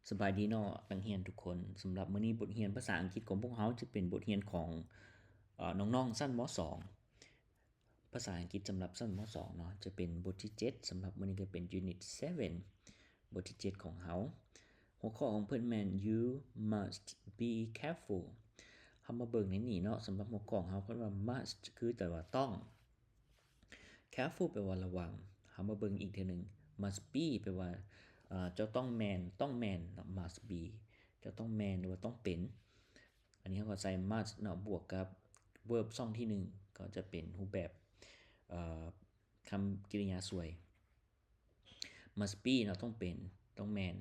ສະບາຍດີເນາະ ນັກຮຽນທຸກຄົນ. ສຳລັບມື້ນີ້ບົດຮຽນພາສາອັງກິດຂອງພວກເຮົາຈະເປັນບົດຮຽນຂອງ ເອີ ນ້ອງໆຊັ້ນ ມ.ສອງ. ພາສາອັງກິດສຳລັບຊັ້ນ ມ.ສອງ ເນາະ ຈະເປັນບົດທີເຈັດ. ສຳລັບມື້ນີ້ກໍເປັນ Unit seven ບົດທີເຈັດຂອງເຮົາ. ຫົວຂໍ້ຂອງເພິ່ນແມ່ນ You must be careful. ເຮົາມາເບິ່ງໃນນີ້ເນາະ ສຳລັບຫົວຂໍ້ຂອງເຮົາ ເພິ່ນວ່າ must ຄືແປວ່າຕ້ອງ. Careful ແປວ່າລະວັງ. ເຮົາມາເບິ່ງອີກເທື່ອໜຶ່ງ. Must be ແປວ່າ ເອີ ເຈົ້າຕ້ອງແມ່ນ, ຕ້ອງແມ່ນເນາະ must be ເຈົ້າຕ້ອງແມ່ນ ຫຼືວ່າຕ້ອງເປັນ. ອັນນີ້ເຮົາກໍໃສ່ must ເນາະ ບວກກັບ verb ຊ່ອງທີໜຶ່ງ ກໍຈະເປັນຮູບແບບ ເອີ ຄຳກິລິຍາຊ່ວຍ. Must be ເນາະ ຕ້ອງເປັນ, ຕ້ອງແມ່ນ.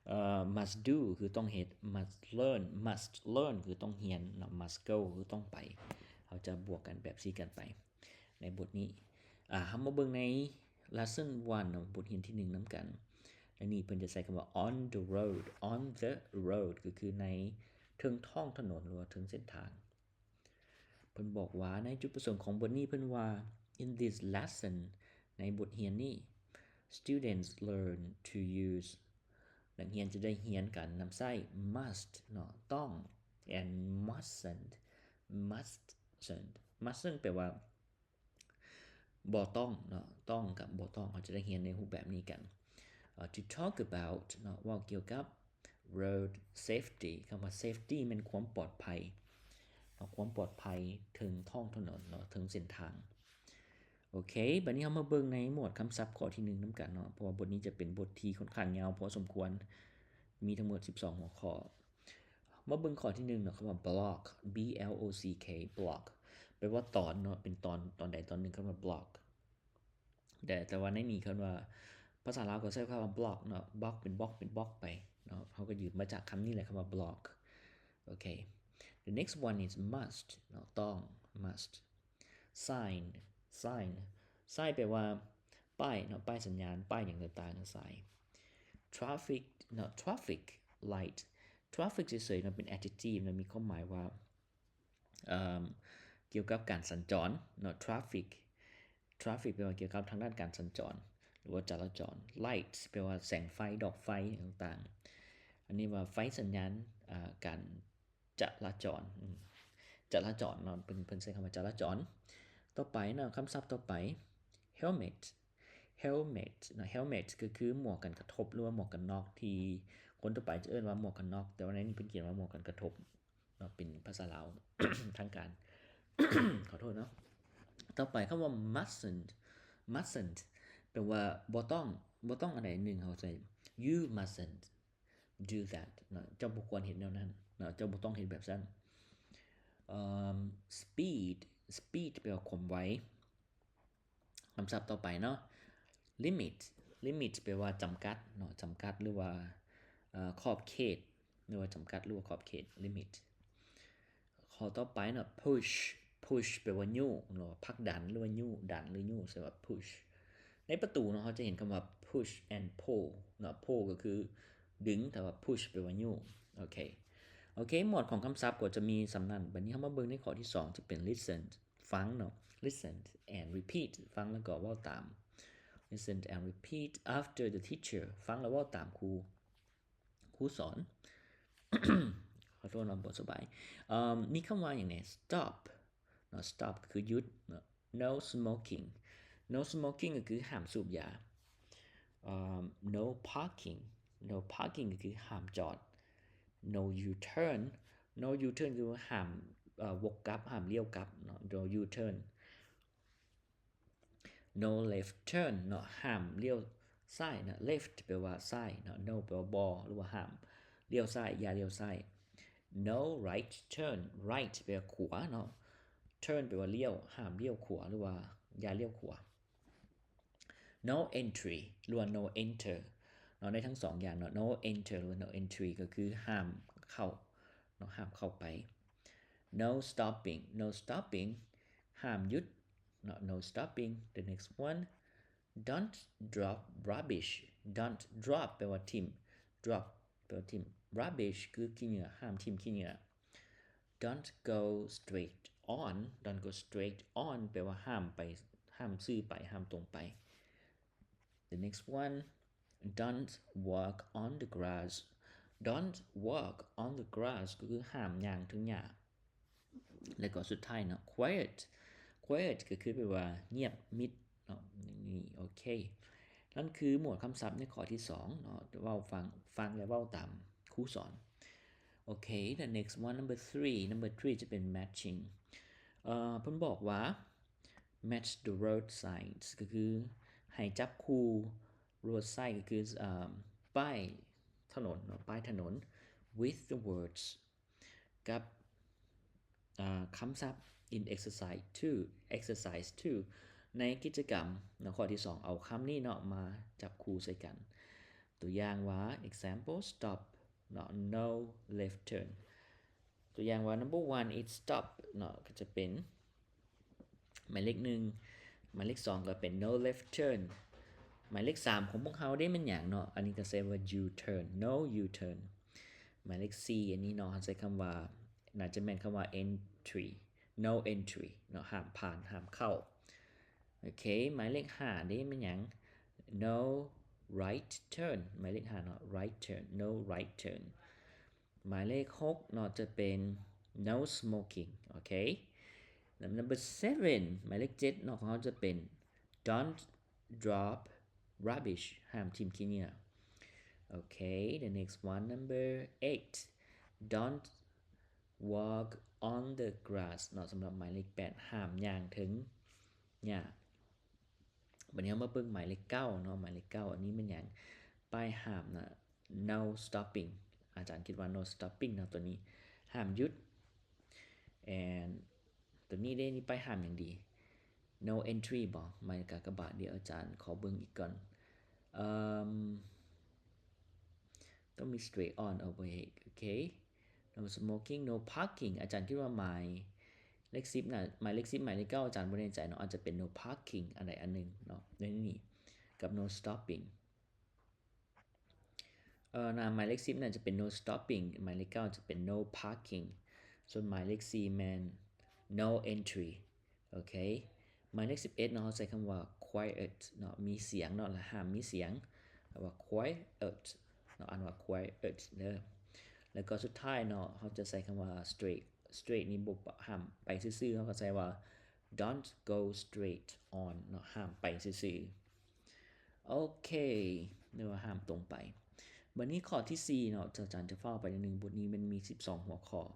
ເອີ must do ຄືຕ້ອງເຮັດ. Must learn, must learn ຄືຕ້ອງຮຽນເນາະ. Must go ຄືຕ້ອງໄປ. ເຮົາຈະບວກກັນແບບຊີ້ກັນໄປໃນບົດນີ້. ອາ ເຮົາມາເບິ່ງໃນ Lesson one ເນາະ ບົດຮຽນທີໜຶ່ງນຳກັນ. ໃນນີ້ເພິ່ນຈະໃຊ້ຄຳວ່າ on the road, on the road ກໍຄືໃນເທິງທ້ອງຖະໜົນ ຫຼືວ່າເທິງເສັ້ນທາງ. ເພິ່ນບອກວ່າໃນຈຸດປະສົງຂອງບົດນີ້ ເພິ່ນວ່າ In this lesson ໃນບົດຮຽນນີ້ students learn to use ນັກຮຽນຈະໄດ້ຮຽນການນຳໃຊ້ must ເນາະ ຕ້ອງ and mustn't, mustn't, mustn't ແປວ່າບໍ່ຕ້ອງເນາະ ຕ້ອງກັບບໍ່ຕ້ອງ ເຮົາຈະໄດ້ຮຽນໃນຮູບແບບນີ້ກັນ. ເອີ to talk about ເນາະ ເວົ້າກ່ຽວກັບ road safety ຄຳວ່າ safety ແມ່ນຄວາມປອດໄພເນາະ ຄວາມປອດໄພເທິງທ້ອງຖະໜົນເນາະ ເທິງເສັ້ນທາງ. ໂອເຄ ບັດນີ້ເຮົາມາເບິ່ງໃນໝວດຄຳສັບຂໍ້ທີໜຶ່ງນຳກັນເນາະ ເພາະວ່າບົດນີ້ຈະເປັນບົດທີ່ຂ້ອນຂ້າງຍາວພໍສົມຄວນ ມີທັງໝົດສິບສອງຫົວຂໍ້. ມາເບິ່ງຂໍ້ທີໜຶ່ງເນາະ ຄຳວ່າ block, B L O C K, block ແປວ່າຕອນເນາະ ເປັນຕອນ ຕອນໃດຕອນໜຶ່ງ ຄຳວ່າ block. ແຕ່ ແຕ່ວ່າໃນນີ້ເຂົາວ່າ ພາສາລາວກໍໃຊ້ຄຳວ່າ block ເນາະ block ເປັນ block ເປັນ block ໄປເນາະ ເຮົາກໍຢືມມາຈາກຄຳນີ້ແຫຼະ ຄຳວ່າ block. ໂອເຄ the next one is must ເນາະ ຕ້ອງ must. Sign, sign, sign ແປວ່າປ້າຍເນາະ ປ້າຍສັນຍານ ປ້າຍຫຍັງຕ່າງໆ sign. Traffic ເນາະ traffic light, traffic ເສີຍໆເນາະ ເປັນ adjective ເນາະ ມີຄວາມໝາຍວ່າ ເອີ່ມ ກ່ຽວກັບການສັນຈອນເນາະ traffic, traffic ແປວ່າກ່ຽວກັບທາງດ້ານການສັນຈອນ ຫຼືວ່າຈະລາຈອນ. Light ແປວ່າແສງໄຟ ດອກໄຟຕ່າງໆ ອັນນີ້ວ່າໄຟສັນຍານ ອາ ການຈະລາຈອນ ອາ ຈະລາຈອນເນາະ ເພິ່ນ ເພິ່ນໃຊ້ຄຳວ່າຈະລາຈອນ. ຕໍ່ໄປເນາະ ຄຳສັບຕໍ່ໄປ helmet, helmet ເນາະ helmet ກໍຄືໝວກກັນກະທົບ ຫຼືວ່າໝວກກັນນັອກ ທີ່ຄົນທົ່ວໄປຈະເອີ້ນວ່າໝວກກັນນັອກ ແຕ່ວ່າໃນນີ້ເພິ່ນຂຽນວ່າໝວກກັນກະທົບເນາະ ເປັນພາສາລາວທາງການ ຂໍໂທດເນາະ. ຕໍ່ໄປຄຳວ່າ mustn't, mustn't ແປວ່າບໍ່ຕ້ອງ ບໍ່ຕ້ອງອັນໃດອັນໜຶ່ງ ເຮົາໃຊ້ you mustn't do that ເນາະ ເຈົ້າບໍ່ຄວນເຮັດແນວນັ້ນເນາະ ເຈົ້າບໍ່ຕ້ອງເຮັດແບບຊັ້ນ. ເອີ່ມ speed, speed ແປວ່າຄວາມໄວ. ຄຳສັບຕໍ່ໄປເນາະ limit, limit ແປວ່າຈຳກັດເນາະ ຈຳກັດ ຫຼືວ່າ ເອີ່ ຂອບເຂດ ຫຼືວ່າຈຳກັດ ຫຼືວ່າຂອບເຂດ limit. ຂໍ້ຕໍ່ໄປເນາະ push, push ແປວ່າຍູ້ເນາະ ຜັກດັນ ຫຼືວ່າຍູ້ ດັນ ຫຼືຍູ້ ໃຊ້ວ່າ push. ໃນປະຕູເນາະ ເຮົາຈະເຫັນຄຳວ່າ push and pull ເນາະ pull ກໍຄືດຶງ ແຕ່ວ່າ push ແປວ່າຍູ້. ໂອເຄ ໂອເຄ ໝວດຂອງຄຳສັບກໍຈະມີສ່ຳນັ້ນ. ບັດນີ້ເຮົາມາເບິ່ງໃນຂໍ້ທີສອງ ຈະເປັນ listen ຟັງເນາະ listen and repeat ຟັງແລ້ວກໍເວົ້າຕາມ. Listen and repeat after the teacher ຟັງແລ້ວເວົ້າຕາມຄູ ຄູສອນ. ຂໍໂທດເນາະ ບໍ່ສະບາຍ. ເອີ່ມ ມີຄຳວ່າຫຍັງແດ່? Stop ເນາະ stop ກໍຄືຢຸດເນາະ. No smoking, no smoking ກໍຄືຫ້າມສູບຢາ. ເອີ່ມ no parking, no parking ກໍຄືຫ້າມຈອດ. No U-turn, no U-turn ຄືວ່າຫ້າມ ເອີ່ ວົກກັບ ຫ້າມລ້ຽວກັບເນາະ no U-turn. No left turn ເນາະ ຫ້າມລ້ຽວຊ້າຍເນາະ left ແປວ່າຊ້າຍເນາະ no ແປວ່າບໍ່ ຫຼືວ່າຫ້າມລ້ຽວຊ້າຍ ຢ່າລ້ຽວຊ້າຍ. No right turn, right ແປວ່າຂວາເນາະ turn ແປວ່າລ້ຽວ ຫ້າມລ້ຽວຂວາ ຫຼືວ່າຢ່າລ້ຽວຂວາ. No entry ຫຼືວ່າ no enter ເນາະ ໃນທັງສອງຢ່າງເນາະ no enter ຫຼືວ່າ no entry ກໍຄືຫ້າມເຂົ້າເນາະ ຫ້າມເຂົ້າໄປ. No stopping, no stopping ຫ້າມຢຸດເນາະ no stopping. The next one, don't drop rubbish, don't drop ແປວ່າຖິ້ມ drop ແປວ່າຖິ້ມ rubbish ຄືຂີ້ເຫຍື້ອ ຫ້າມຖິ້ມຂີ້ເຫຍື້ອ. Don't go straight on, don't go straight on ແປວ່າຫ້າມໄປ ຫ້າມຊື່ໄປ ຫ້າມຕົງໄປ. The next one, don't walk on the grass, Don't walk on the grass ກໍຄືຫ້າມຍ່າງເທິງຫຍ້າ. ແລ້ວກໍສຸດທ້າຍເນາະ quiet, quiet ກໍຄືແປວ່າງຽບມິດເນາະ. ນີ້ ໂອເຄ ນັ້ນຄືໝວດຄຳສັບໃນຂໍ້ທີສອງເນາະ. ເວົ້າ ຟັງ ຟັງ ແລະ ເວົ້າຕາມຄູສອນ. ໂອເຄ the next one, number three, number three ຈະເປັນ matching. ເອີ ເພິ່ນບອກວ່າ match the road signs ກໍຄືໃຫ້ຈັບຄູ່ road sign ກໍຄື ເອີ ປ້າຍຖະໜົນເນາະ ປ້າຍຖະໜົນ with the words ກັບ ເອີ ຄຳສັບ in exercise two, exercise two ໃນກິດຈະກຳໃນຂໍ້ທີສອງ ເອົາຄຳນີ້ເນາະມາຈັບຄູ່ໃສ່ກັນ. ຕົວຢ່າງວ່າ example stop ເນາະ no left turn. ຕົວຢ່າງວ່າ number one is stop ເນາະ ກໍຈະເປັນໝາຍເລກໜຶ່ງ, ໝາຍເລກສອງກໍເປັນ no left turn. ໝາຍເລກສາມຂອງພວກເຮົາເດ້ແມ່ນຫຍັງເນາະ? ອັນນີ້ກໍໃຊ້ວ່າ U turn, no U turn. ໝາຍເລກສີ່ອັນນີ້ເນາະ ເຮົາໃຊ້ຄຳວ່າ ໜ້າຈະແມ່ນຄຳວ່າ entry, no entry ເນາະ ຫ້າມຜ່ານ ຫ້າມເຂົ້າ. ໂອເຄ ໝາຍເລກຫ້າເດ້ແມ່ນຫຍັງ? No right turn. ໝາຍເລກຫ້າເນາະ right turn, no right turn. ໝາຍເລກຫົກເນາະ ຈະເປັນ no smoking. ໂອເຄ number seven ໝາຍເລກເຈັດເນາະ ຂອງເຮົາຈະເປັນ don't drop rubbish ຫ້າມຖິ້ມຂີ້ເຫຍື້ອ. ໂອເຄ the next one, number eight, don't walk on the grass ເນາະ. ສຳລັບໝາຍເລກແປດ ຫ້າມຍ່າງເທິງຫຍ້າ. ບັດນີ້ເຮົາມາເບິ່ງໝາຍເລກເກົ້າເນາະ ໝາຍເລກເກົ້າ ອັນນີ້ແມ່ນຫຍັງ? ປ້າຍຫ້າມນະ no stopping. ອາຈານຄິດວ່າ no stopping ເນາະ ຕົວນີ້ຫ້າມຢຸດ and ຕົວນີ້ເດ້ ນີ້ປ້າຍຫ້າມຫຍັງດີ? No entry ບໍ? ໝາຍກາກະບາດ ດຽວອາຈານຂໍເບິ່ງອີກກ່ອນ. ເອີ່ມ ຕ້ອງມີ straight on ເອົາໄວ້ ໂອເຄ. No smoking, no parking. ອາຈານຄິດວ່າໝາຍເລກສິບນະ ໝາຍເລກສິບ ໝາຍເລກເກົ້າ ອາຈານບໍ່ແນ່ໃຈເນາະ ອາດຈະເປັນ no parking ອັນໃດອັນໜຶ່ງເນາະ ໃນນີ້ ກັບ no stopping. ເອີ ນະ ໝາຍເລກສິບນະຈະເປັນ no stopping, ໝາຍເລກເກົ້າຈະເປັນ no parking, ສ່ວນໝາຍເລກສີ່ແມ່ນ no entry. ໂອເຄ ໝາຍເລກສິບເອັດເນາະ ເຮົາໃຊ້ຄຳວ່າ quiet ເນາະ ມີສຽງເນາະ ແລະ ຫ້າມມີສຽງ ແປວ່າ quiet ເນາະ ອ່ານວ່າ quiet ເດີ. ແລ້ວກໍສຸດທ້າຍເນາະ ເຮົາຈະໃຊ້ຄຳວ່າ straight. Straight ນີ້ບໍ່ ຫ້າມໄປຊື່ໆ ເຮົາກໍໃຊ້ວ່າ don't go straight on ເນາະ ຫ້າມໄປຊື່ໆ. ໂອເຄ ຫຼືວ່າຫ້າມຕົງໄປ. ບັດນີ້ຂໍ້ທີສີ່ເນາະ ອາຈານຈະຟ້າວໄປໜ້ອຍໜຶ່ງ, ບົດນີ້ມັນມີສິບສອງຫົວຂໍ້.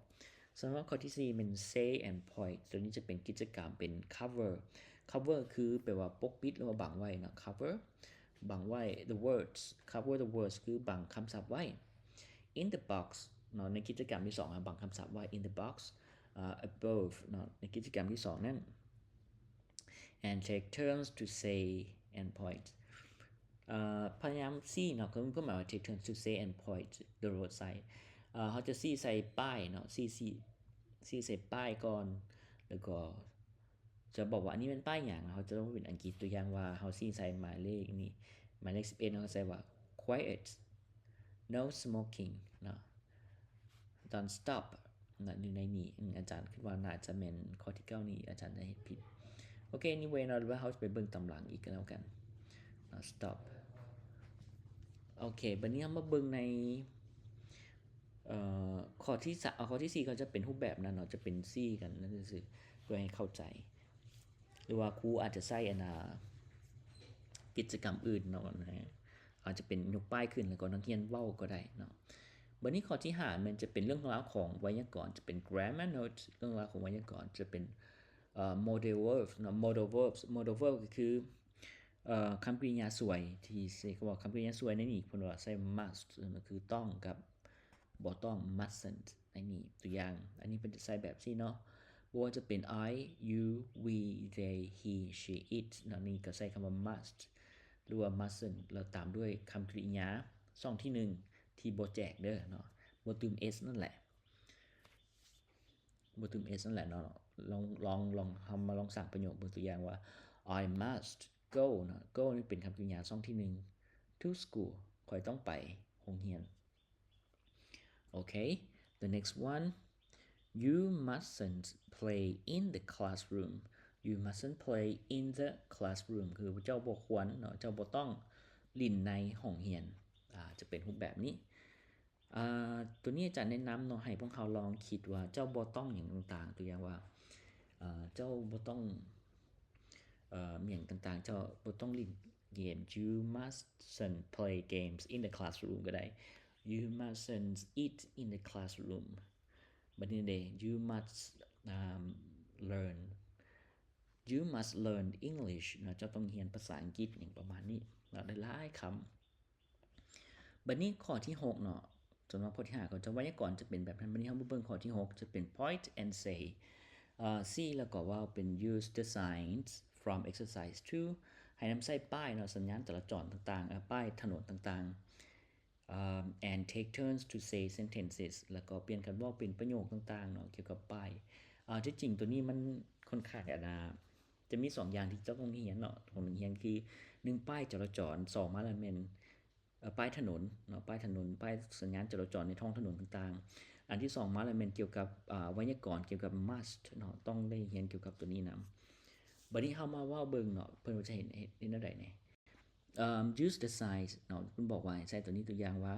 ສຳລັບຂໍ້ທີສີ່ແມ່ນ say and point. ຕົວນີ້ຈະເປັນກິດຈະກຳ ເປັນ cover. Cover ຄືແປວ່າປົກປິດ ຫຼືວ່າບັງໄວ້ເນາະ. Cover ບັງໄວ້ the words. Cover the words ຄືບັງຄຳສັບໄວ້. In the box ເນາະ ໃນກິດຈະກຳທີສອງ ບັງຄຳສັບໄວ້ in the box, ເອີ above ເນາະ ໃນກິດຈະກຳທີສອງນັ້ນ. And take turns to say and point. ເອີ ພະຍາຍາມຊີ້ເນາະ ກໍຄືຄວາມໝາຍວ່າ take turns to say and point the road sign. ເອີ ເຮົາຈະຊີ້ໃສ່ປ້າຍເນາະ ຊີ້ ຊີ້ ຊີ້ໃສ່ປ້າຍກ່ອນ ແລ້ວກໍຈະບອກວ່າອັນນີ້ແມ່ນປ້າຍຫຍັງ ເຮົາຈະຕ້ອງເປັນອັງກິດ. ຕົວຢ່າງວ່າເຮົາຊີ້ໃສ່ໝາຍເລກນີ້ ໝາຍເລກສິບເອັດ ເຮົາກໍໃສ່ວ່າ quiet, no smoking ເນາະ. Don't stop ນະ ຢູ່ໃນນີ້ ອາຈານຄິດວ່າໜ້າຈະແມ່ນຂໍ້ທີເກົ້ານີ້ ອາຈານຈະເຮັດຜິດ. ໂອເຄ anyway ເນາະ ຫຼືວ່າເຮົາຈະໄປເບິ່ງຕາມຫຼັງອີກກໍແລ້ວກັນເນາະ. Stop. ໂອເຄ ບັດນີ້ເຮົາມາເບິ່ງໃນ ເອີ ຂໍ້ທີສາມ ເອົາ ຂໍ້ທີສີ່ກໍຈະເປັນຮູບແບບນັ້ນເນາະ ຈະເປັນຊີ້ກັນນັ້ນຊື່ໆ ເພື່ອໃຫ້ເຂົ້າໃຈ ຫຼືວ່າຄູອາດຈະໃຊ້ອັນນ່າ ກິດຈະກຳອື່ນເນາະ ອາດຈະເປັນຍົກປ້າຍຂຶ້ນ ແລ້ວກໍນັກຮຽນເວົ້າກໍໄດ້ເນາະ. ບັດນີ້ຂໍ້ທີຫ້າແມ່ນຈະເປັນເລື່ອງລາວຂອງໄວຍາກອນ ຈະເປັນ grammar note ເລື່ອງລາວຂອງໄວຍາກອນ ຈະເປັນ ເອີ modal verbs ເນາະ modal verbs. Modal verb ກໍຄື ເອີ ຄຳກິລິຍາຊ່ວຍ ທີ່ໃຊ້ຄຳວ່າ ຄຳກິລິຍາຊ່ວຍໃນນີ້ເພິ່ນວ່າໃຊ້ must ກໍຄືຕ້ອງກັບບໍ່ຕ້ອງ mustn't ໃນນີ້. ຕົວຢ່າງ ອັນນີ້ເພິ່ນຈະໃຊ້ແບບຊີ້ເນາະ ບໍ່ວ່າຈະເປັນ I, you, we, they, he, she, it ເນາະ ນີ້ກໍໃຊ້ຄຳວ່າ must ຫຼືວ່າ mustn't ແລ້ວຕາມດ້ວຍຄຳກິລິຍາຊ່ອງທີໜຶ່ງ ທີ່ບໍ່ແຈກເດີເນາະ ບໍ່ຕື່ມ s ນັ້ນແຫຼະ ບໍ່ຕື່ມ s ນັ້ນແຫຼະເນາະ. ລອງ ລອງ ລອງ ເຮົາມາລອງສ້າງປະໂຫຍກເບິ່ງ. ຕົວຢ່າງວ່າ I must go ເນາະ go ນີ້ເປັນຄຳກິລິຍາຊ່ອງທີໜຶ່ງ to school ຂ້ອຍຕ້ອງໄປໂຮງຮຽນ. ໂອເຄ the next one, you mustn't play in the classroom. You mustn't play in the classroom ຄືເຈົ້າບໍ່ຄວນເນາະ ເຈົ້າບໍ່ຕ້ອງຫຼິ້ນໃນຫ້ອງຮຽນ. ອາ ຈະເປັນຮູບແບບນີ້. ອາ ຕົວນີ້ອາຈານແນະນຳເນາະ ໃຫ້ພວກເຮົາລອງຄິດວ່າເຈົ້າບໍ່ຕ້ອງຫຍັງຕ່າງໆ ຕົວຢ່າງວ່າ ເຈົ້າບໍ່ຕ້ອງ ເອີ ຫຍັງຕ່າງໆ ເຈົ້າບໍ່ຕ້ອງຫຼິ້ນເກມ You mustn't play games in the classroom ກໍໄດ້ You mustn't eat in the classroom ບັດນີ້ເດ You must ອາ learn You must learn English ເນາະ ເຈົ້າຕ້ອງຮຽນພາສາອັງກິດ ຫຍັງປະມານນີ້ເນາະ ໄດ້ຫຼາຍຄຳ. ບັດນີ້ຂໍ້ທີຫົກເນາະ ສ່ວນວ່າຂໍ້ທີຫ້າເຂົາຈະໄວຍາກອນຈະເປັນແບບນັ້ນ. ບັດນີ້ເຮົາມາເບິ່ງຂໍ້ທີຫົກ ຈະເປັນ point and say ເອີ see ແລ້ວກໍເວົ້າເປັນ use the signs from exercise two ໃຫ້ນຳໃຊ້ປ້າຍເນາະ ສັນຍານຈະລາຈອນຕ່າງໆ ເອີ ປ້າຍຖະໜົນຕ່າງໆ ເອີ and take turns to say sentences ແລ້ວກໍປ່ຽນກັນເວົ້າເປັນປະໂຫຍກຕ່າງໆເນາະ ກ່ຽວກັບປ້າຍ. ເອີ ທີ່ຈິງຕົວນີ້ມັນຄ່ອນຂ້າງ ອາ ຈະມີສອງຢ່າງທີ່ເຈົ້າຕ້ອງຮຽນເນາະ ຂອງໜຶ່ງຮຽນຄື ໜຶ່ງ ປ້າຍຈະລາຈອນ ສອງ ມາແລ້ວແມ່ນ ເອີ ປ້າຍຖະໜົນເນາະ ປ້າຍຖະໜົນ ປ້າຍສັນຍານຈະລາຈອນໃນທ້ອງຖະໜົນຕ່າງໆ. ອັນທີສອງມາແລ້ວແມ່ນກ່ຽວກັບ ອາ ໄວຍາກອນ ກ່ຽວກັບ must ເນາະ ຕ້ອງໄດ້ຮຽນກ່ຽວກັບຕົວນີ້ນຳ. ບັດນີ້ເຮົາມາເວົ້າເບິ່ງເນາະ ເພິ່ນວ່າຈະເຮັດ ເຮັດ ເຮັດແນວໃດແດ່. ເອີ use the signs ເນາະ ເພິ່ນບອກວ່າໃຫ້ໃຊ້ຕົວນີ້ ຕົວຢ່າງວ່າ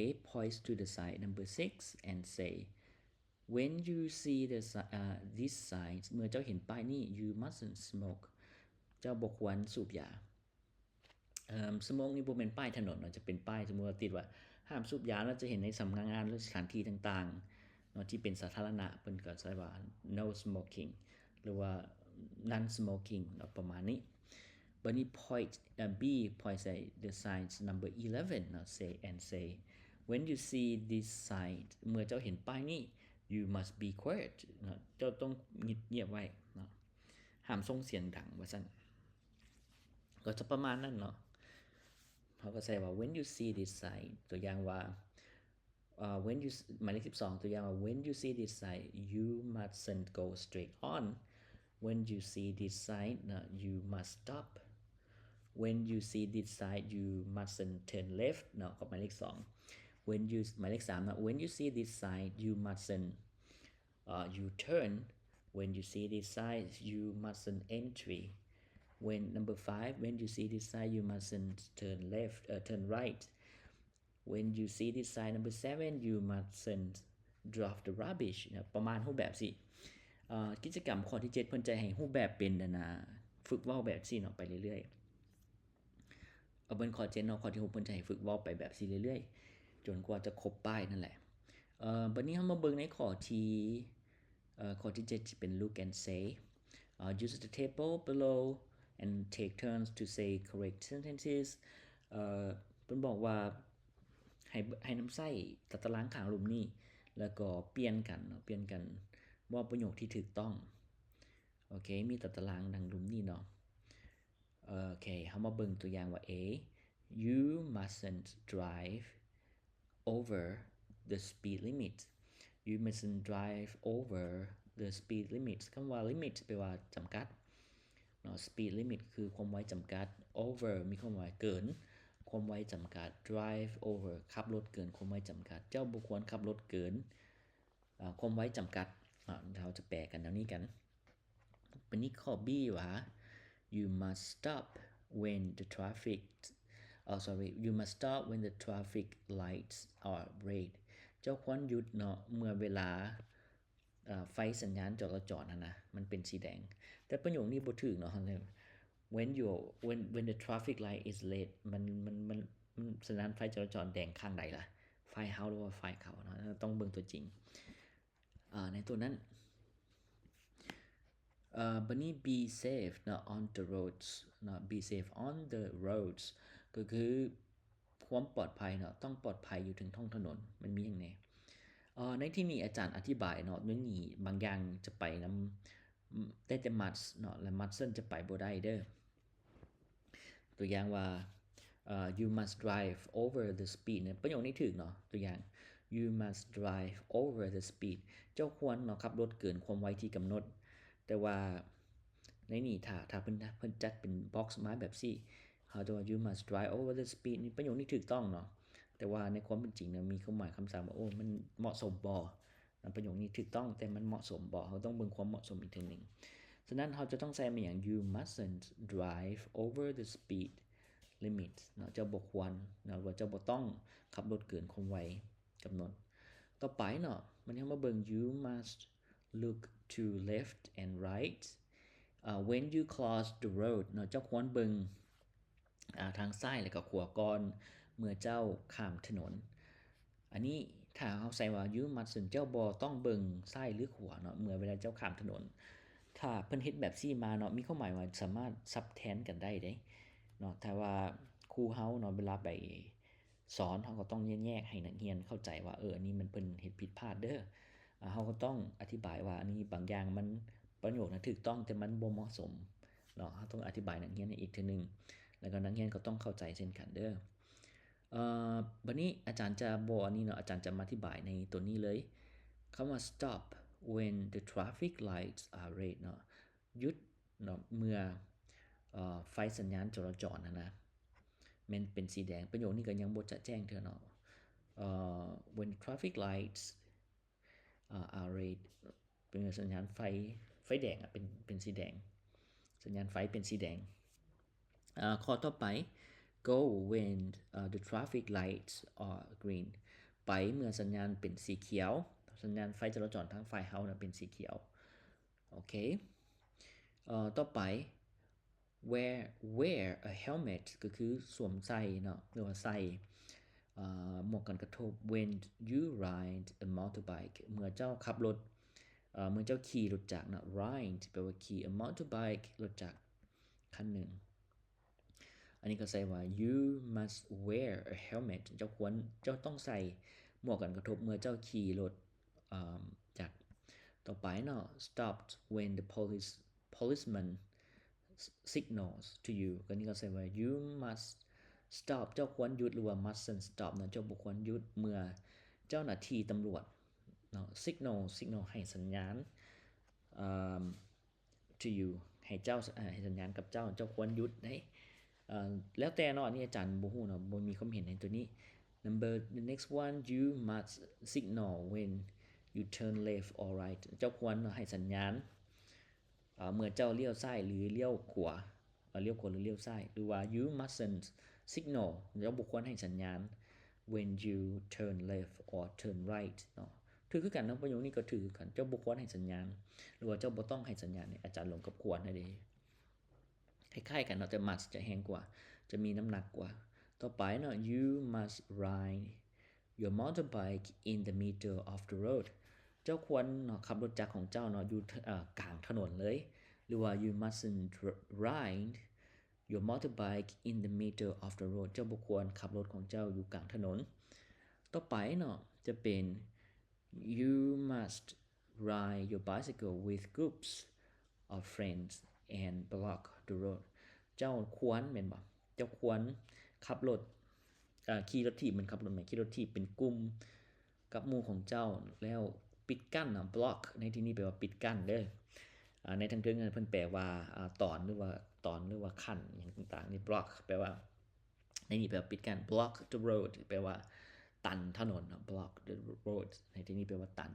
A points to the sign number six and say When you see the si- uh, this sign ເມື່ອເຈົ້າເຫັນປ້າຍນີ້ you mustn't smoke ເຈົ້າບໍ່ຄວນສູບຢາ. ເອີ smoke ນີ້ບໍ່ແມ່ນປ້າຍຖະໜົນເນາະ ຈະເປັນປ້າຍ ສົມມຸດວ່າຕິດວ່າຫ້າມສູບຢາເນາະ ຈະເຫັນໃນສຳນັກງານ ຫຼື ສະຖານທີ່ຕ່າງໆເນາະ ທີ່ເປັນສາທາລະນະ ເພິ່ນກໍໃຊ້ວ່າ no smoking ຫຼືວ່າ non smoking ເນາະ ປະມານນີ້. ບັດນີ້ point ເອີ B point ໃສ່ the signs number eleven ເນາະ say and say when you see this sign ເມື່ອເຈົ້າເຫັນປ້າຍນີ້ you must be quiet ເນາະ ເຈົ້າຕ້ອງງຽບໆໄວ້ເນາະ ຫ້າມສົ່ງສຽງດັງວ່າຊັ້ນ ກໍຈະປະມານນັ້ນເນາະ. ເຮົາກໍໃສ່ວ່າ when you see this sign ຕົວຢ່າງວ່າ ເອີ when you s- ໝາຍເລກສິບສອງ ຕົວຢ່າງວ່າ when you see this sign you mustn't go straight on when you see this sign ນະ you must stop when you see this sign you mustn't turn left ເນາະ ກໍໝາຍເລກສອງ. when you ໝາຍເລກສາມເນາະ when you see this sign you mustn't ເອີ you turn when you see this sign you mustn't entry when number five when you see this sign you mustn't turn left ເອີ turn right when you see this sign number seven you mustn't drop the rubbish ນະ ປະມານຮູບແບບຊີ້. ເອີ ກິດຈະກຳຂໍ້ທີເຈັດ ເພິ່ນຈະໃຫ້ຮູບແບບເປັນອັນນາ ຝຶກເວົ້າແບບຊີ້ເນາະ ໄປເລື້ອຍໆ. ເອົາເບິ່ງຂໍ້ເຈັດເນາະ ຂໍ້ທີຫົກ ເພິ່ນຈະໃຫ້ຝຶກເວົ້າໄປແບບຊີ້ເລື້ອຍໆ ຈົນກວ່າຈະຄົບປ້າຍນັ້ນແຫຼະ. ເອີ ບັດນີ້ເຮົາມາເບິ່ງໃນຂໍ້ທີ ເອີ ຂໍ້ທີເຈັດ ຈະເປັນ look and say ເອີ use the table below and take turns to say correct sentences ເອີ ເພິ່ນບອກວ່າໃຫ້ ໃຫ້ນຳໃຊ້ຕາຕະລາງຂ້າງລຸ່ມນີ້ ແລ້ວກໍປ່ຽນກັນເນາະ ປ່ຽນກັນເວົ້າປະໂຫຍກທີ່ຖືກຕ້ອງ. ໂອເຄ ມີຕາຕະລາງດັ່ງລຸ່ມນີ້ເນາະ. ໂອເຄ ເຮົາມາເບິ່ງຕົວຢ່າງວ່າ A you mustn't drive over the speed limit you mustn't drive over the speed limit ຄຳວ່າ limit ແປວ່າຈຳກັດເນາະ speed limit ຄືຄວາມໄວຈຳກັດ over ມີຄວາມໝາຍເກີນຄວາມໄວຈຳກັດ drive over ຂັບລົດເກີນຄວາມໄວຈຳກັດ ເຈົ້າບໍ່ຄວນຂັບລົດເກີນ ເອີ ຄວາມໄວຈຳກັດເນາະ ເຮົາຈະແປກັນແນວນີ້ກັນ. ບັດນີ້ຂໍ້ B ວ່າ you must stop when the traffic ເອີ sorry you must stop when the traffic lights are red ເຈົ້າຄວນຢຸດເນາະ ເມື່ອເວລາ ເອີ ໄຟສັນຍານຈະລາຈອນຫັ້ນນະ ມັນເປັນສີແດງ. ແຕ່ປະໂຫຍກນີ້ບໍ່ຖືກເນາະ when you when when the traffic light is red ມັນ ມັນ ມັນ ມັນ ສັນຍານໄຟຈະລາຈອນແດງຂ້າງໃດລະ ຝ່າຍເຮົາ ຫຼືວ່າຝ່າຍເຂົາເນາະ ຕ້ອງເບິ່ງຕົວຈິງ ອາ ໃນຕົວນັ້ນ. ເອີ ບັດນີ້ be safe ເນາະ on the roads ເນາະ be safe on the roads ກໍຄືຄວາມປອດໄພເນາະ ຕ້ອງປອດໄພຢູ່ເທິງທ້ອງຖະໜົນ. ມັນມີຫຍັງແດ່? ເອີ ໃນທີ່ນີ້ອາຈານອະທິບາຍເນາະ ໃນນີ້ບາງຢ່າງຈະໄປນຳ ໄດ້ແຕ່ must ເນາະ ແລະ mustn't ຈະໄປບໍ່ໄດ້ເດີ້. ຕົວຢ່າງວ່າ ເອີ you must drive over the speed ເນຍ ປະໂຫຍກນີ້ຖືກເນາະ. ຕົວຢ່າງ you must drive over the speed ເຈົ້າຄວນເນາະ ຂັບລົດເກີນຄວາມໄວທີ່ກຳນົດ. ແຕ່ວ່າໃນນີ້ ຖ້າ ຖ້າເພິ່ນ ເພິ່ນຈັດເປັນ box ມາແບບຊີ້ ເຮົາຈະວ່າ you must drive over the speed ນີ້ ປະໂຫຍກນີ້ຖືກຕ້ອງເນາະ. ແຕ່ວ່າໃນຄວາມເປັນຈິງນະ ມີຄວາມໝາຍຄຳສາມວ່າ ໂອ້ ມັນເໝາະສົມບໍ່? ນະ ປະໂຫຍກນີ້ຖືກຕ້ອງ ແຕ່ມັນເໝາະສົມບໍ່? ເຮົາຕ້ອງເບິ່ງຄວາມເໝາະສົມອີກເທື່ອໜຶ່ງ. ສະນັ້ນ ເຮົາຈະຕ້ອງໃສ່ແມ່ນຫຍັງ? You mustn't drive over the speed limit ເນາະ ເຈົ້າບໍ່ຄວນເນາະ ວ່າເຈົ້າບໍ່ຕ້ອງຂັບລົດເກີນຄວາມໄວ ກຳນົດ. ຕໍ່ໄປເນາະ ບັດນີ້ເຮົາມາເບິ່ງ you must look to left and right, uh, when you cross the road ເນາະ ເຈົ້າຄວນເບິ່ງ ອ່າ ທາງຊ້າຍແລະກໍຂວາກ່ອນ ເມື່ອເຈົ້າຂ້າມຖະໜົນ. ອັນນີ້ຖ້າເຮົາໃສ່ວ່າ you mustn't ເຈົ້າບໍ່ຕ້ອງເບິ່ງຊ້າຍຫຼືຂວາເນາະ ເມື່ອເວລາເຈົ້າຂ້າມຖະໜົນ. ຖ້າເພິ່ນເຮັດແບບຊີ້ມາເນາະ ມີຄວາມໝາຍວ່າສາມາດສັບແທນກັນໄດ້ເດ້ເນາະ. ຖ້າວ່າຄູເຮົາເນາະ ເວລາໄປສອນ ເຮົາກໍຕ້ອງແຍກໆໃຫ້ນັກຮຽນເຂົ້າໃຈວ່າ ເອີ ອັນນີ້ມັນເພິ່ນເຮັດຜິດພາດເດີ. ອ່າ ເຮົາກໍຕ້ອງອະທິບາຍວ່າ ອັນນີ້ບາງຢ່າງມັນ ປະໂຫຍກນັ້ນຖືກຕ້ອງ ແຕ່ມັນບໍ່ເໝາະສົມເນາະ. ເຮົາຕ້ອງອະທິບາຍນັກຮຽນໃຫ້ອີກເທື່ອໜຶ່ງ ແລ້ວກໍນັກຮຽນກໍຕ້ອງເຂົ້າໃຈເຊັ່ນກັນເດີ. ເອີ ບັດນີ້ອາຈານຈະບໍ່ອັນນີ້ເນາະ ອາຈານຈະມາອະທິບາຍໃນຕົວນີ້ເລີຍ. ຄຳວ່າ stop when the traffic lights are red ເນາະ ຢຸດເນາະ ເມື່ອ ເອີ ໄຟສັນຍານຈະລາຈອນຫັ້ນນະ ແມ່ນເປັນສີແດງ. ປະໂຫຍກນີ້ກໍຍັງບໍ່ຈະແຈ້ງເທື່ອເນາະ. ເອີ when traffic lights ອ່າ are red ເປັນສັນຍານໄຟ ໄຟແດງ ເປັນ ເປັນສີແດງ ສັນຍານໄຟເປັນສີແດງ. ອ່າ ຂໍ້ຕໍ່ໄປ go when, uh, the traffic lights are green ໄປເມື່ອສັນຍານເປັນສີຂຽວ ສັນຍານໄຟຈະລາຈອນທາງຝ່າຍເຮົານະເປັນສີຂຽວ. ໂອເຄ ເອີ ຕໍ່ໄປ wear, wear a helmet ກໍຄືສວມໃສ່ເນາະ ຫຼືວ່າໃສ່ ເອີ ໝວກກັນກະທົບ when you ride a motorbike ເມື່ອເຈົ້າຂັບລົດ ເອີ ເມື່ອເຈົ້າຂີ່ລົດຈັກເນາະ. ride ແປວ່າຂີ່ a motorbike ລົດຈັກຄັນໜຶ່ງ. ອັນນີ້ກໍໃສ່ວ່າ you must wear a helmet ເຈົ້າຄວນ ເຈົ້າຕ້ອງໃສ່ໝວກກັນກະທົບເມື່ອເຈົ້າຂີ່ລົດ ເອີ ຈັກ. ຕໍ່ໄປເນາະ stopped when the police, policeman signals to you ກໍນີ້ກໍໃສ່ວ່າ you must stop ເຈົ້າຄວນຢຸດ ຫຼືວ່າ mustn't stop ເນາະ ເຈົ້າບໍ່ຄວນຢຸດເມື່ອເຈົ້າໜ້າທີ່ຕຳຫຼວດເນາະ signal, signal ໃຫ້ສັນຍານ ເອີ to you ໃຫ້ເຈົ້າ ໃຫ້ສັນຍານກັບເຈົ້າ ເຈົ້າຄວນຢຸດເດ້. ເອີ ແລ້ວແຕ່ເນາະ ອັນນີ້ອາຈານບໍ່ຮູ້ເນາະ ບໍ່ມີຄວາມເຫັນໃນຕົວນີ້. Number, the next one, you must signal when you turn left or right ເຈົ້າຄວນເນາະ ໃຫ້ສັນຍານ ເອີ ເມື່ອເຈົ້າລ້ຽວຊ້າຍ ຫຼື ລ້ຽວຂວາ ເອີ ລ້ຽວຂວາ ຫຼື ລ້ຽວຊ້າຍ ຫຼືວ່າ you mustn't signal ເຈົ້າບໍ່ຄວນໃຫ້ສັນຍານ when you turn left or turn right ເນາະ. ຖືກຄືກັນເນາະ ປະໂຫຍກນີ້ກໍຖືກຄືກັນ ເຈົ້າບໍ່ຄວນໃຫ້ສັນຍານ ຫຼືວ່າເຈົ້າບໍ່ຕ້ອງໃຫ້ສັນຍານ. ອາຈານລົງກັບຄວນໃຫ້ເດ້ ຄ້າຍໆກັນເນາະ ແຕ່ must ຈະແຮງກວ່າ ຈະມີນ້ຳໜັກກວ່າ. ຕໍ່ໄປເນາະ you must ride your motorbike in the middle of the road ເຈົ້າຄວນເນາະ ຂັບລົດຈັກຂອງເຈົ້າເນາະ ຢູ່ ເອີ ກາງຖະໜົນເລີຍ ຫຼືວ່າ you mustn't ride your motorbike in the middle of the road ເຈົ້າບໍ່ຄວນຂັບລົດຂອງເຈົ້າຢູ່ກາງຖະໜົນ. ຕໍ່ໄປເນາະ ຈະເປັນ you must ride your bicycle with groups of friends and block the road ເຈົ້າຄວນ ແມ່ນບໍ່ ເຈົ້າຄວນຂັບລົດ ເອີ ຂີ່ລົດຖີບ ແມ່ນ ຂັບລົດແມ່ນ ຂີ່ລົດຖີບເປັນກຸ່ມກັບໝູ່ຂອງເຈົ້າ ແລ້ວປິດກັ້ນເນາະ block ໃນທີ່ນີ້ແປວ່າປິດກັ້ນເດີ. ອ່າ ໃນທາງເທິງເພິ່ນແປວ່າ ອ່າ ຕອນ ຫຼືວ່າ ຕອນ ຫຼືວ່າຂັ້ນ ຫຍັງຕ່າງໆ ນີ້ block ແປວ່າ ໃນນີ້ແປວ່າປິດກັ້ນ block the road ແປວ່າຕັນຖະໜົນເນາະ block the road ໃນທີ່ນີ້ແປວ່າຕັນ.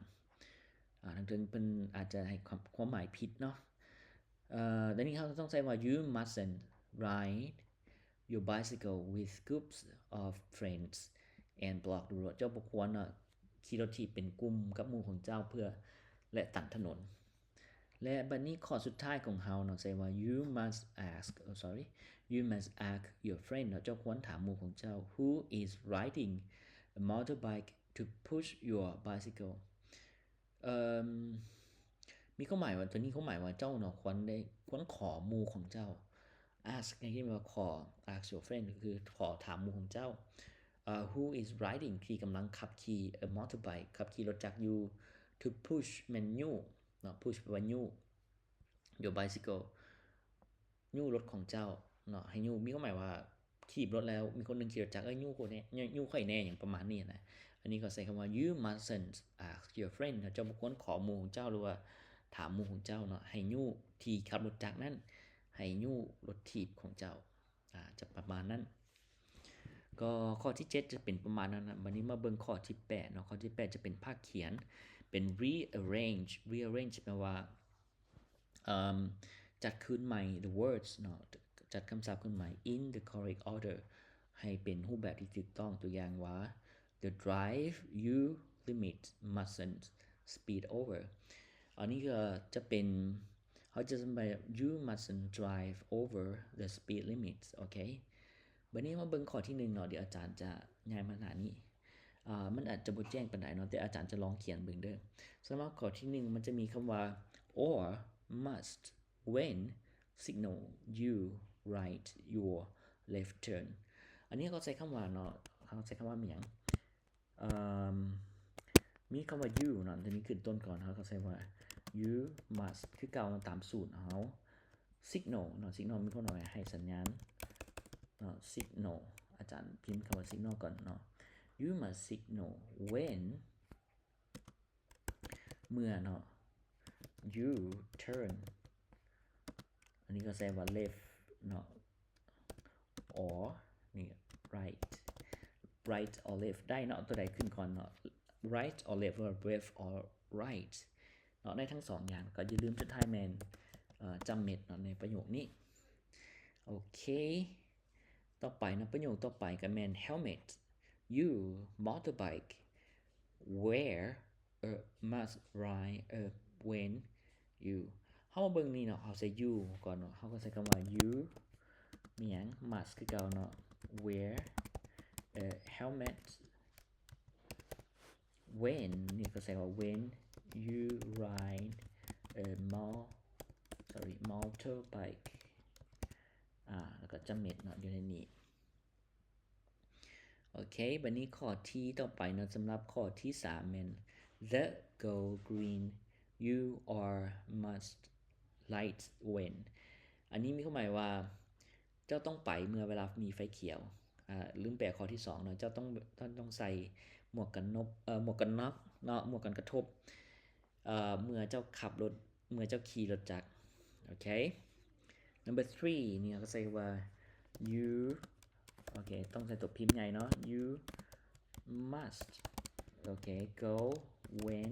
ອ່າ ທາງເທິງເພິ່ນອາດຈະໃຫ້ຄວາມ ຄວາມໝາຍຜິດເນາະ. ເອີ ໃນນີ້ເຮົາຕ້ອງໃຊ້ວ່າ you mustn't ride your bicycle with groups of friends and block the road ເຈົ້າບໍ່ຄວນເນາະ ຂີ່ລົດຖີບເປັນກຸ່ມກັບໝູ່ຂອງເຈົ້າເພື່ອ ແລະ ຕັນຖະໜົນ. ແລະ ບັດນີ້ຂໍ້ສຸດທ້າຍຂອງເຮົາເນາະ ໃສ່ວ່າ you must ask, oh sorry, you must ask your friend ເນາະ ເຈົ້າຄວນຖາມໝູ່ຂອງເຈົ້າ who is riding a motorbike to push your bicycle. ເອີ ມີຄວາມໝາຍວ່າ ຕົວນີ້ຄວາມໝາຍວ່າເຈົ້າເນາະ ຄວນໄດ້ ຄວນຂໍໝູ່ຂອງເຈົ້າ. ask ໃນທີ່ວ່າຂໍ ask your friend ກໍຄືຂໍຖາມໝູ່ຂອງເຈົ້າ ເອີ who is riding ທີ່ກຳລັງຂັບຂີ່ a motorbike ຂັບຂີ່ລົດຈັກຢູ່ to push ແມ່ນຍູ້ເນາະ push ແປວ່າຍູ້ your bicycle ຍູ້ລົດຂອງເຈົ້າເນາະ ໃຫ້ຍູ້ ມີຄວາມໝາຍວ່າ ຂີ່ລົດແລ້ວມີຄົນໜຶ່ງຂີ່ລົດຈັກ ເອີຍ ຍູ້ຂ້ອຍແດ່ ຍູ້ຂ້ອຍແດ່ ຫຍັງປະມານນີ້ນະ. ອັນນີ້ກໍໃຊ້ຄຳວ່າ you mustn't ask your friend ເນາະ ເຈົ້າບໍ່ຄວນຂໍໝູ່ຂອງເຈົ້າ ຫຼືວ່າຖາມໝູ່ຂອງເຈົ້າເນາະ ໃຫ້ຍູ້ທີ່ຂັບລົດຈັກນັ້ນ ໃຫ້ຍູ້ລົດຖີບຂອງເຈົ້າ ອາ ຈະປະມານນັ້ນ. ກໍຂໍ້ທີເຈັດຈະເປັນປະມານນັ້ນນະ. ບັດນີ້ມາເບິ່ງຂໍ້ທີແປດເນາະ ຂໍ້ທີແປດຈະເປັນພາກຂຽນ ເປັນ rearrange. rearrange ແປວ່າ ເອີ່ມ ຈັດຄືນໃໝ່ the words ເນາະ ຈັດຄຳສັບຄືນໃໝ່ in the correct order ໃຫ້ເປັນຮູບແບບທີ່ຖືກຕ້ອງ. ຕົວຢ່າງວ່າ the drive you limit mustn't speed over. ອັນນີ້ກໍຈະເປັນ ເຮົາຈະສະບາຍ you mustn't drive over the speed limit. ໂອເຄ ບັດນີ້ມາເບິ່ງຂໍ້ທີໜຶ່ງເນາະ ດຽວອາຈານຈະຍ້າຍມາໜ້ານີ້ ອາ ມັນອາດຈະບໍ່ແຈ້ງປານໃດເນາະ ແຕ່ອາຈານຈະລອງຂຽນເບິ່ງເດີ້. ສຳລັບຂໍ້ທີໜຶ່ງ ມັນຈະມີຄຳວ່າ or must when signal you right your left turn. ອັນນີ້ເຂົາໃຊ້ຄຳວ່າເນາະ ເຂົາໃຊ້ຄຳວ່າຫຍັງ? ເອີ່ມ ມີຄຳວ່າ you ເນາະ ຈະມີຂຶ້ນຕົ້ນກ່ອນ ເຮົາກໍໃຊ້ວ່າ you must ຄືເກົ່າເນາະ ຕາມສູດເຮົາ signal ເນາະ signal ມີຄວາມໝາຍວ່າໃຫ້ສັນຍານເນາະ signal ອາຈານພິມຄຳວ່າ signal ກ່ອນເນາະ you must signal when ເມື່ອເນາະ you turn ອັນນີ້ກໍໃຊ້ວ່າ left ເນາະ or ນີ້ right right or left ໄດ້ເນາະ ຕົວໃດຂຶ້ນກ່ອນເນາະ right or left ຫຼື left or right ເນາະ ໄດ້ທັງສອງຢ່າງ. ກໍຢ່າລືມສຸດທ້າຍແມ່ນ ເອີ່ ຈ້ຳເມັດເນາະ ໃນປະໂຫຍກນີ້. ໂອເຄ ຕໍ່ໄປເນາະ ປະໂຫຍກຕໍ່ໄປກໍແມ່ນ helmet you motorbike wear a must ride a when you ເຮົາມາເບິ່ງນີ້ເນາະ ເຮົາໃສ່ you ກ່ອນເນາະ ເຮົາກໍໃສ່ຄຳວ່າ you ມີຫຍັງ must ຄືເກົ່າເນາະ wear a helmet when ນີ້ກໍໃສ່ວ່າ when you ride a mo sorry motorbike ອາ ແລ້ວກໍຈ້ຳເມັດເນາະ ຢູ່ໃນນີ້. ໂອເຄ ບັດນີ້ຂໍ້ທີຕໍ່ໄປເນາະ ສຳລັບຂໍ້ທີສາມແມ່ນ the go green you are must light when ອັນນີ້ມີຄວາມໝາຍວ່າ ເຈົ້າຕ້ອງໄປເມື່ອເວລາມີໄຟຂຽວ. ອາ ລືມແປຂໍ້ທີສອງເນາະ ເຈົ້າຕ້ອງ ເຈົ້າຕ້ອງໃສ່ໝວກກັນນົກ ເອີ ໝວກກັນນັອກເນາະ ໝວກກັນກະທົບ ເອີ ເມື່ອເຈົ້າຂັບລົດ ເມື່ອເຈົ້າຂີ່ລົດຈັກ. ໂອເຄ number three ນີ້ເຮົາກໍໃສ່ວ່າ you ໂອເຄ ຕ້ອງໃສ່ຕົວພິມໃຫຍ່ເນາະ you must ໂອເຄ go when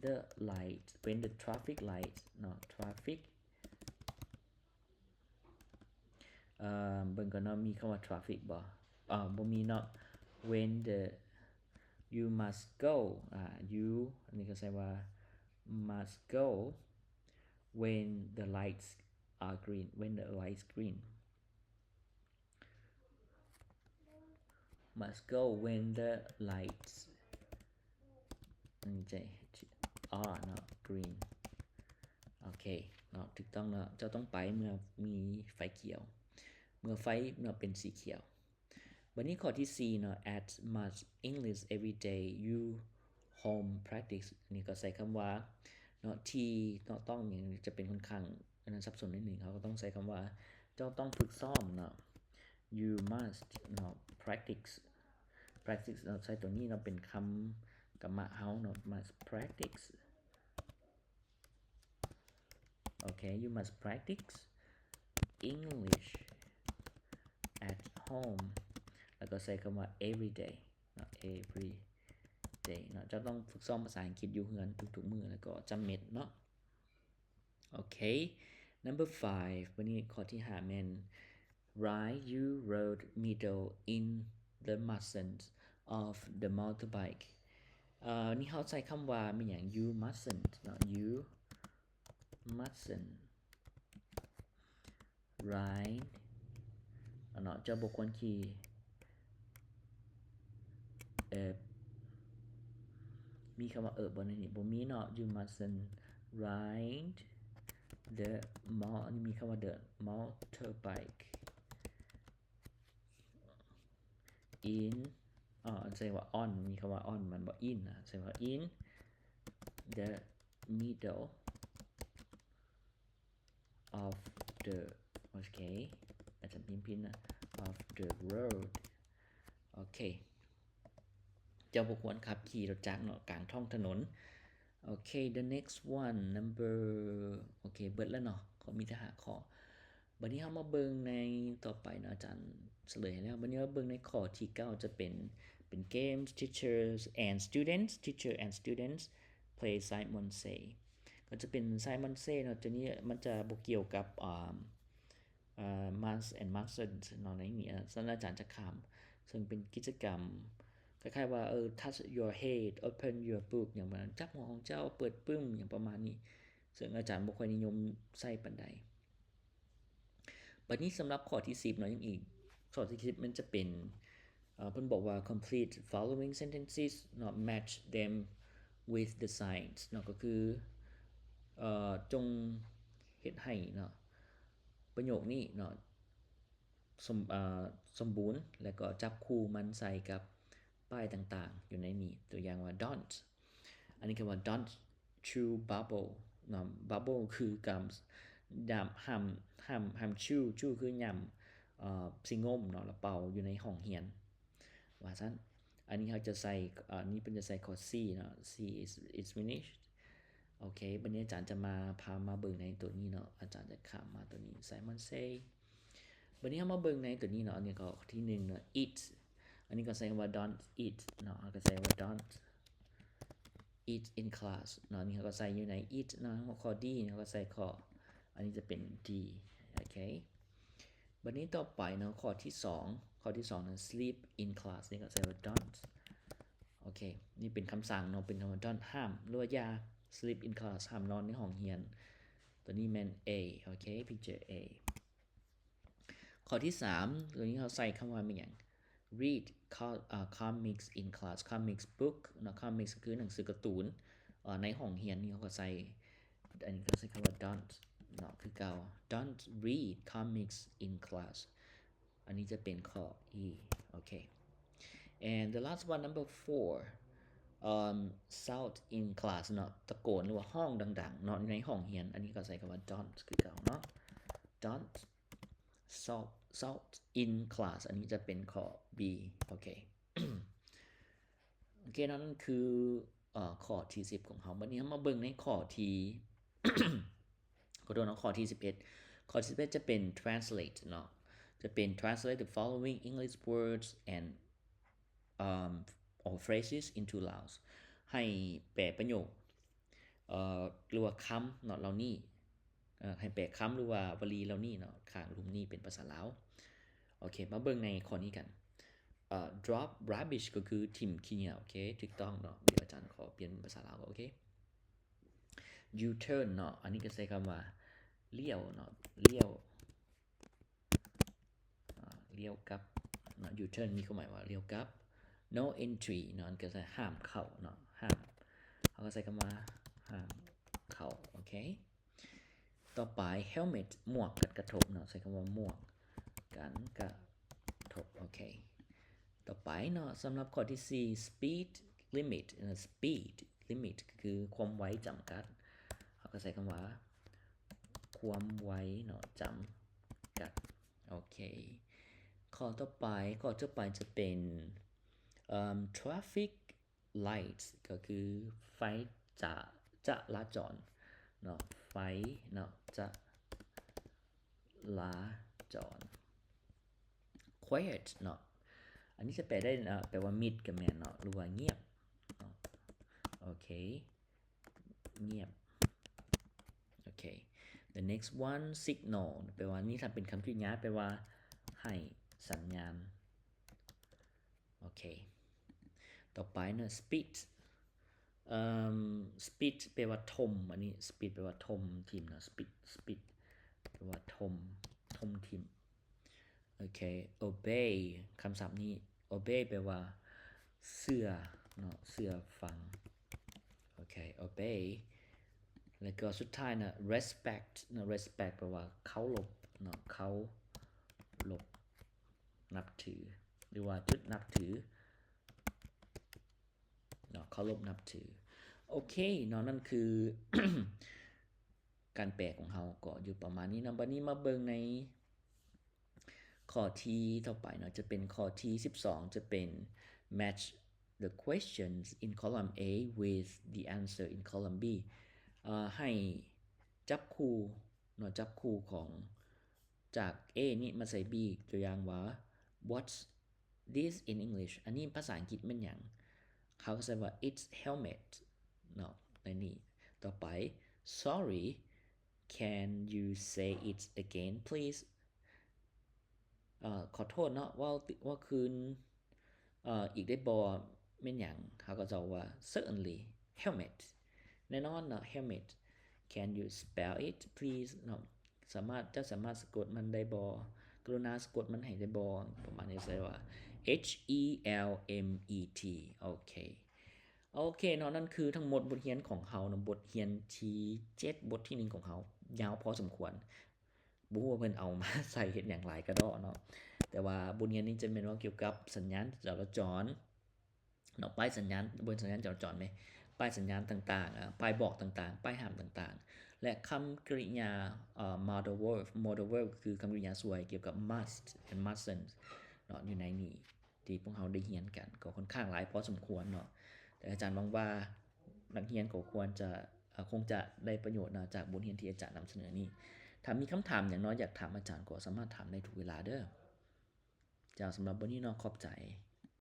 the light when the traffic light ເນາະ traffic ເອີ ເບິ່ງກ່ອນເນາະ ມີຄຳວ່າ traffic ບໍ່? ເອີ ບໍ່ມີເນາະ when the you must go ອາ you ອັນນີ້ກໍໃສ່ວ່າ must go when the lights are green when the lights green must go when the lights ອັນນີ້ຈະ are ເນາະ green ໂອເຄເນາະ ຖືກຕ້ອງເນາະ ເຈົ້າຕ້ອງໄປເມື່ອມີໄຟຂຽວ ເມື່ອໄຟເນາະເປັນສີຂຽວ. ບັດນີ້ຂໍ້ທີສີ່ເນາະ at must English every day you home practice ອັນນີ້ກໍໃຊ້ຄຳວ່າເນາະ ທີ່ເນາະ ຕ້ອງ ຈະເປັນຂ້ອນຂ້າງ ອັນນັ້ນສັບສົນໜ້ອຍໜຶ່ງ ເຮົາກໍຕ້ອງໃຊ້ຄຳວ່າ ເຈົ້າຕ້ອງຝຶກຊ້ອມເນາະ you must ເນາະ practice practice ເນາະ ໃຊ້ຕົວນີ້ເນາະ ເປັນຄຳກຳມະເຮົາເນາະ must practice ໂອເຄ you must practice English at home ແລ້ວກໍໃຊ້ຄຳວ່າ every day ເນາະ every day ເນາະ ເຈົ້າຕ້ອງຝຶກຊ້ອມພາສາອັງກິດຢູ່ເຮືອນທຸກໆມື້ ແລ້ວກໍຈ້ຳເມັດເນາະ. ໂອເຄ number five ບັດນີ້ຂໍ້ທີຫ້າແມ່ນ ride you rode middle in the mustn't of the motorbike ເອີ ນີ້ເຮົາໃຊ້ຄຳວ່າແມ່ນຫຍັງ you mustn't ເນາະ you mustn't ride ເນາະ ເຈົ້າບໍ່ຄວນຂີ່ ເອີ ມີຄຳວ່າ ເອີ ບໍ່ໃນນີ້ ບໍ່ມີເນາະ you mustn't ride the mo ອັນນີ້ມີຄຳວ່າ the motorbike in ອໍ ໃສ່ວ່າ on ມີຄຳວ່າ on ມັນບໍ່ in ນະ ໃສ່ວ່າ in the middle of the ໂອເຄ ອາດຈະພິມຜິດນະ of the road ໂອເຄ ເຈົ້າບໍ່ຄວນຂັບຂີ່ລົດຈັກເນາະ ກາງທ້ອງຖະໜົນ. ໂອເຄ the next one number ໂອເຄ ເບິດແລ້ວເນາະ ກໍມີແຕ່ຫ້າຂໍ້. ບັດນີ້ເຮົາມາເບິ່ງໃນຕໍ່ໄປເນາະ ອາຈານສະເຫຼີຍໃຫ້ແລ້ວ. ບັດນີ້ມາເບິ່ງໃນຂໍ້ທີເກົ້າ ຈະເປັນ ເປັນ games teachers and students teacher and students play Simon Says ກໍຈະເປັນ Simon Says ເນາະ ຕົວນີ້ມັນຈະບໍ່ກ່ຽວກັບ ອ່າ ອ່າ must and mustn't ເນາະ ໃນນີ້ ສະນັ້ນອາຈານຈະຂ້າມ ເຊິ່ງເປັນກິດຈະກຳ ຄ້າຍໆວ່າ ເອີ touch your head, open your book ຫຍັງປະມານນັ້ນ ຈັບຫົວຂອງເຈົ້າ ເປີດປຶ້ມ ຫຍັງປະມານນີ້ ເຊິ່ງອາຈານບໍ່ຄ່ອຍນິຍົມໃຊ້ປານໃດ. ບັດນີ້ສຳລັບຂໍ້ທີສິບເນາະ ຍັງອີກ ຂໍ້ທີສິບມັນຈະເປັນ ເອີ ເພິ່ນບອກວ່າ complete following sentences ເນາະ match them with the signs ເນາະ ກໍຄື ເອີ ຈົ່ງເຮັດໃຫ້ເນາະ ປະໂຫຍກນີ້ເນາະ ສົມ ເອີ ສົມບູນ ແລະກໍຈັບຄູ່ມັນໃສ່ກັບປ້າຍຕ່າງໆຢູ່ໃນນີ້. ຕົວຢ່າງວ່າ don't ອັນນີ້ກໍວ່າ don't chew bubble ເນາະ bubble ຄືກຳ ດຳ ຫ້າມ ຫ້າມ ຫ້າມ chew chew ຄືຫຍ້ຳ ເອີ ຊິງົມເນາະ ແລ້ວເປົ່າຢູ່ໃນຫ້ອງຮຽນ ວ່າຊັ້ນ. ອັນນີ້ເຮົາຈະໃສ່ ອັນນີ້ເພິ່ນຈະໃສ່ຂໍ້ C ເນາະ C is is finished. ໂອເຄ ບັດນີ້ອາຈານຈະມາ ພາມາເບິ່ງໃນຕົວນີ້ເນາະ ອາຈານຈະຂ້າມມາຕົວນີ້ Simon say. ບັດນີ້ເຮົາມາເບິ່ງໃນຕົວນີ້ເນາະ ອັນນີ້ກໍທີໜຶ່ງເນາະ eat ອັນນີ້ກໍໃສ່ຄຳວ່າ don't eat ເນາະ ເຮົາກໍໃສ່ວ່າ don't eat in class ເນາະ ອັນນີ້ເຮົາກໍໃສ່ຢູ່ໃນ eat ເນາະ ຫົວຂໍ້ D ເຮົາກໍໃສ່ຂໍ້ ອັນນີ້ຈະເປັນ D. ໂອເຄ ບັດນີ້ຕໍ່ໄປເນາະ ຂໍ້ທີສອງ ຂໍ້ທີສອງນັ້ນ sleep in class ນີ້ກໍໃສ່ວ່າ don't. ໂອເຄ ນີ້ເປັນຄຳສັ່ງເນາະ ເປັນຄຳວ່າ don't ຫ້າມ ຫຼືວ່າຢ່າ sleep in class ຫ້າມນອນໃນຫ້ອງຮຽນ. ຕົວນີ້ແມ່ນ A. ໂອເຄ picture A. ຂໍ້ທີສາມ ຕົວນີ້ເຮົາໃສ່ຄຳວ່າແມ່ນຫຍັງ? Read co- ເອີ comics in class, comics book ເນາະ comics ກໍຄືໜັງສືກາຕູນ ເອີ ໃນຫ້ອງຮຽນນີ້ເຮົາກໍໃສ່ ອັນນີ້ກໍໃສ່ຄຳວ່າ don't ເນາະ ຄືເກົ່າ don't read comics in class. ອັນນີ້ຈະເປັນຂໍ້ E. ໂອເຄ and the last one, number four, um shout in class ເນາະ ຕະໂກນ ຫຼືວ່າຮ້ອງດັງໆເນາະ ໃນຫ້ອງຮຽນ. ອັນນີ້ກໍໃສ່ຄຳວ່າ don't ຄືເກົ່າເນາະ don't shout shout in class. ອັນນີ້ຈະເປັນຂໍ້ B. ໂອເຄ ໂອເຄເນາະ ນັ້ນຄື ເອີ ຂໍ້ທີສິບຂອງເຮົາ. ບັດນີ້ເຮົາມາເບິ່ງໃນຂໍ້ທີ ຂໍໂທດເນາະ ຂໍ້ທີສິບເອັດ ຂໍ້ທີສິບເອັດຈະເປັນ translate ເນາະ ຈະເປັນ translate the following English words and um or phrases into Laos. ໃຫ້ແປປະໂຫຍກ ເອີ ຫຼືວ່າຄຳເນາະ ເຫຼົ່ານີ້ ເອີ ໃຫ້ແປຄຳ ຫຼືວ່າວະລີເຫຼົ່ານີ້ເນາະ ຂ້າງລຸ່ມນີ້ເປັນພາສາລາວ. ໂອເຄ ມາເບິ່ງໃນຂໍ້ນີ້ກັນ ເອີ drop rubbish ກໍຄືຖິ້ມຂີ້ເຫຍື້ອ. ໂອເຄ ຖືກຕ້ອງເນາະ ດຽວອາຈານຂໍປ່ຽນເປັນພາສາລາວ. ໂອເຄ U-turn ເນາະ ອັນນີ້ກໍໃຊ້ຄຳວ່າລ້ຽວເນາະ ລ້ຽວ ອາ ລ້ຽວກັບເນາະ U-turn ມີຄວາມໝາຍວ່າລ້ຽວກັບ. No entry ເນາະ ກໍໃຊ້ຫ້າມເຂົ້າເນາະ ຫ້າມ ເຮົາກໍໃຊ້ຄຳວ່າຫ້າມເຂົ້າ. ໂອເຄ ຕໍ່ໄປ helmet ໝວກກັນກະທົບເນາະ ໃຊ້ຄຳວ່າໝວກກັນກະທົບ. ໂອເຄ ຕໍ່ໄປເນາະ ສຳລັບຂໍ້ທີສີ່ speed limit ເນາະ speed limit ກໍຄືຄວາມໄວຈຳກັດ ເຮົາກໍໃຊ້ຄຳວ່າຄວາມໄວເນາະ ຈຳກັດ. ໂອເຄ ຂໍ້ຕໍ່ໄປ ຂໍ້ຕໍ່ໄປຈະເປັນ ເອີ່ມ traffic lights ກໍຄືໄຟຈະ ຈະລາຈອນເນາະ ໄຟເນາະ ຈະລາຈອນ. Quiet ເນາະ ອັນນີ້ຈະແປໄດ້ເນາະ ແປວ່າມິດກໍແມ່ນເນາະ ຫຼືວ່າງຽບເນາະ. ໂອເຄ ງຽບ. ໂອເຄ the next one signal ແປວ່າ ນີ້ຖ້າເປັນຄຳກຣິຍາ ແປວ່າໃຫ້ສັນຍານ. ໂອເຄ ຕໍ່ໄປເນາະ spit ເອີ່ມ spit ແປວ່າຖົມ ອັນນີ້ spit ແປວ່າຖົມຖິ້ມເນາະ spit spit ແປວ່າຖົມ ຖົມຖິ້ມ. ໂອເຄ obey ຄຳສັບນີ້ obey ແປວ່າເຊື່ອເນາະ ເຊື່ອຟັງ. ໂອເຄ obey ແລ້ວກໍສຸດທ້າຍນະ respect ເນາະ respect ແປວ່າເຄົາລົບເນາະ ເຄົາລົບ ນັບຖື ຫຼືວ່າຈຸດນັບຖືເນາະ ເຄົາລົບນັບຖື. ໂອເຄເນາະ ນັ້ນຄືການແປຂອງເຮົາກໍຢູ່ປະມານນີ້ເນາະ. ບັດນີ້ມາເບິ່ງໃນ ຂໍ້ທີຕໍ່ໄປເນາະ ຈະເປັນຂໍ້ທີສິບສອງ ຈະເປັນ match the questions in column A with the answer in column B. ເອີ ໃຫ້ຈັບຄູ່ເນາະ ຈັບຄູ່ຂອງ ຈາກ A ນີ້ມາໃສ່ B. ຕົວຢ່າງວ່າ What's this in English? ອັນນີ້ພາສາອັງກິດແມ່ນຫຍັງ? ເຮົາກໍໃສ່ວ່າ It's helmet ເນາະ ໃນນີ້. ຕໍ່ໄປ Sorry, can you say it again, please? ເອີ ຂໍໂທດເນາະ ເວົ້າ ເວົ້າຄືນ ເອີ ອີກໄດ້ບໍ່ ແມ່ນຫຍັງ? ເຮົາກໍຈະເວົ້າວ່າ certainly, helmet ແນ່ນອນເນາະ helmet. Can you spell it please ເນາະ ສາມາດ ເຈົ້າສາມາດສະກົດມັນໄດ້ບໍ່? ກະລຸນາສະກົດມັນໃຫ້ໄດ້ບໍ່? ປະມານນີ້ ໃສ່ວ່າ H E L M E T. ໂອເຄ ໂອເຄເນາະ ນັ້ນຄືທັງໝົດບົດຮຽນຂອງເຮົາເນາະ ບົດຮຽນທີເຈັດ ບົດທີໜຶ່ງຂອງເຮົາ ຍາວພໍສົມຄວນ. ບໍ່ຮູ້ວ່າເພິ່ນເອົາມາໃສ່ເຮັດຫຍັງຫຼາຍກະເດາະເນາະ ແຕ່ວ່າບົດຮຽນນີ້ຈະແມ່ນເວົ້າກ່ຽວກັບສັນຍານຈະລາຈອນເນາະ ປ້າຍສັນຍານ ບໍ່ແມ່ນສັນຍານຈະລາຈອນເດ້ ປ້າຍສັນຍານຕ່າງໆ ອາ ປ້າຍບອກຕ່າງໆ ປ້າຍຫ້າມຕ່າງໆ ແລະ ຄຳກະລິຍາ ເອີ modal verb modal verb ຄືຄຳກະລິຍາຊ່ວຍກ່ຽວກັບ must ແລະ mustn't ເນາະ ຢູ່ໃນນີ້ ທີ່ພວກເຮົາໄດ້ຮຽນກັນ ກໍຂ້ອນຂ້າງຫຼາຍພໍສົມຄວນເນາະ ແຕ່ອາຈານຫວັງວ່ານັກຮຽນກໍຄວນຈະ ເອີ ຄົງຈະໄດ້ປະໂຫຍດເນາະ ຈາກບົດຮຽນທີ່ອາຈານນຳສະເໜີນີ້. ຖ້າມີຄຳຖາມຫຍັງເນາະ ຢາກຖາມອາຈານ ກໍສາມາດຖາມໄດ້ທຸກເວລາເດີ. ເຈົ້າ ສຳລັບມື້ນີ້ເນາະ ຂອບໃຈ.